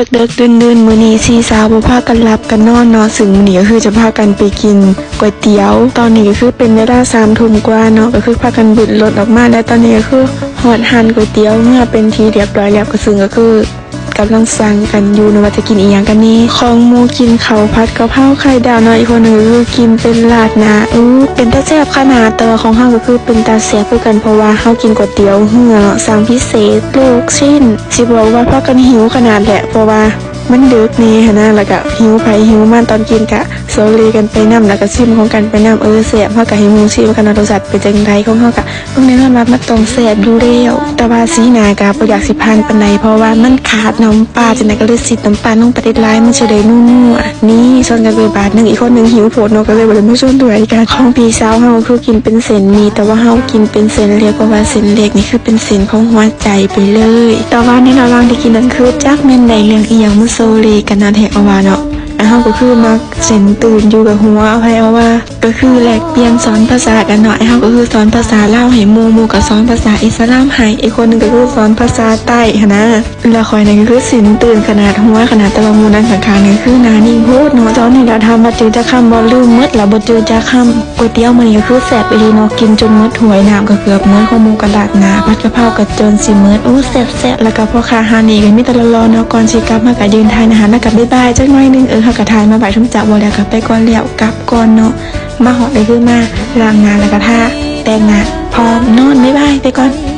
ເດິກໆ ດື່ນໆ ມື້ນີ້ສີ່ສາວບໍ່ພາກັນຫຼັບກັນນອນເນາະ ຊຶ່ງມື້ນີ້ກໍຄືຈະພາກັນໄປກິນກ໋ວຍຕຽວ. ຕອນນີ້ກໍຄືເປັນເວລາສາມທຸ່ມກວ່າເນາະ ກໍຄືພາກັນບຶດລົດອອກມາ ແລະຕອນນີ້ກໍຄືຮອດຮ້ານກ໋ວຍຕຽວເມືອເປັນທີ່ຮຽບຮ້ອຍແລ້ວ ກໍຊຶ່ງກໍຄືກຳລັງສັ່ງກັນຢູ່ເນາະ ວ່າຈະກິນອີ່ຫຍັງກັນແດ່. ຂອງໝູ່ກິນເຂົ້າຜັດກະເພົາໄຂ່ດາວເນາະ ອີກຄົນໜຶ່ງກໍຄືກິນເປັນລາດໜ້າ. ເອີ ເປັນຕາແຊບຂະໜາດ ແຕ່ວ່າຂອງເຮົາກໍຄືເປັນຕາແຊບຄືກັນ ເພາະວ່າເຮົາກິນກ໋ວຍຕຽວເຮືອເນາະ ສັ່ງພິເສດລູກຊິ້ນ. ຊິບອກວ່າພາກັນຫິວຂະໜາດແຫຼະ ເພາະວ່າມັນເດິກແດ່ຫັ້ນນະ ແລ້ວກະຫິວໃຜຫິວມັນ ຕອນກິນກະໂຊເລກັນໄປນຳ ແລ້ວກະຊິມຂອງກັນໄປນຳ. ເອີ ແຊບ ເຮົາກະໃຫ້ໝູ່ຊິມກັນວ່າລົດຊາດເປັນຈັ່ງໃດ. ຂອງເຮົາກະ ເບິ່ງແນ່ນອນວ່າມັນຕ້ອງແຊບຢູ່ແລ້ວ ແຕ່ວ່າສີໜ້າກະບໍ່ຢາກຊິຜ່ານປານໃດ ເພາະວ່າມັນຂາດນ້ຳປາ ຈັ່ງໃດກໍເລີຍຊິດນ້ຳປາລົງໄປຫຼາຍໆ ມັນຊິໄດ້ນົວໆ. ນີ້ ຊ້ອນກັນໄປບາດໜຶ່ງ ອີກຄົນໜຶ່ງຫິວໂພດເນາະ ກໍເລີຍບໍ່ໄດ້ມາຊວນດ້ວຍກັນ. ຂອງພີ່ສາວເຮົາຄືກິນເປັນເສັ້ນໝີ່ ແຕ່ວ່າເຮົາກິນເປັນເສັ້ນເລັກ ເພາະວ່າເສັ້ນເລັກນີ້ຄືເປັນເສັ້ນຂອງຫົວໃຈໄປເລີຍ. ແຕ່ວ່າໃນລະຫວ່າງທີ່ກິນນັ້ນ ຄືຈັກແມ່ນໄດ້ເລື່ອງອີ່ຫຍັງມາໂຊເລກັນນະແທ້ ເອົາວ່າເນາະ. ອ້າຍເຮົາກໍຄືມັກເສັ້ນຕື່ນຢູ່ກັບຫົວ ເອົາໃຜເອົາວ່າ ກໍຄືແລກປ່ຽນສອນພາສາກັນເນາະ. ອ້າຍເຮົາກໍຄືສອນພາສາລາວໃຫ້ໝູ່ ໝູ່ກໍສອນພາສາອິດສະລາມໃຫ້ ອີກຄົນໜຶ່ງກໍຄືສອນພາສາໃຕ້ຫັ້ນນະ. ແລ້ວຂ້ອຍນັ້ນກໍຄືເສັ້ນຕື່ນຂະໜາດ ຫົວຂະໜາດ ແຕ່ວ່າໝູ່ນັ່ງຂ້າງໆນີ້ຄືໜ້ານິ່ງໂພດເນາະ. ຕອນນີ້ລະຖາມວ່າຈື່ຈັກຄຳບໍ່? ລືມໝົດລະ ບໍ່ຈື່ຈັກຄຳ. ກ໋ວຍຕຽວມື້ນີ້ກໍຄືແຊບອີ່ຫຼີເນາະ ກິນຈົນໝົດຖ້ວຍ ນ້ຳກໍເກືອບໝົດ ຂອງໝູ່ກໍລາດໜ້າ ຜັດກະເພົາກໍຈົນຊິໝົດ. ໂອ້ ແຊບໆ. ແລ້ວກໍພໍ່ຄ້າຮ້ານນີ້ກໍມີແຕ່ຫຼໍ່ໆເນາະ. ກ່ອນຊິກັບ ເຮົາກໍຢືນຖ່າຍນະຫັ້ນ ແລ້ວກໍບາຍບາຍຈັກໜ້ອຍໜຶ່ງ. ເອີ ເຮົາກໍຖ່າຍມາໄຫວ້ຊຸມເຈົ້າແລ້ວ ກໍໄປກ່ອນແລ້ວ ກັບກ່ອນເນາະ. ມາຮອດໄດ້ຄືມາລ້າງໜ້າ ແລ້ວກໍທາ ແຕ່ງໜ້າ ພ້ອມນອນ ບາຍບາຍ ໄປກ່ອນ.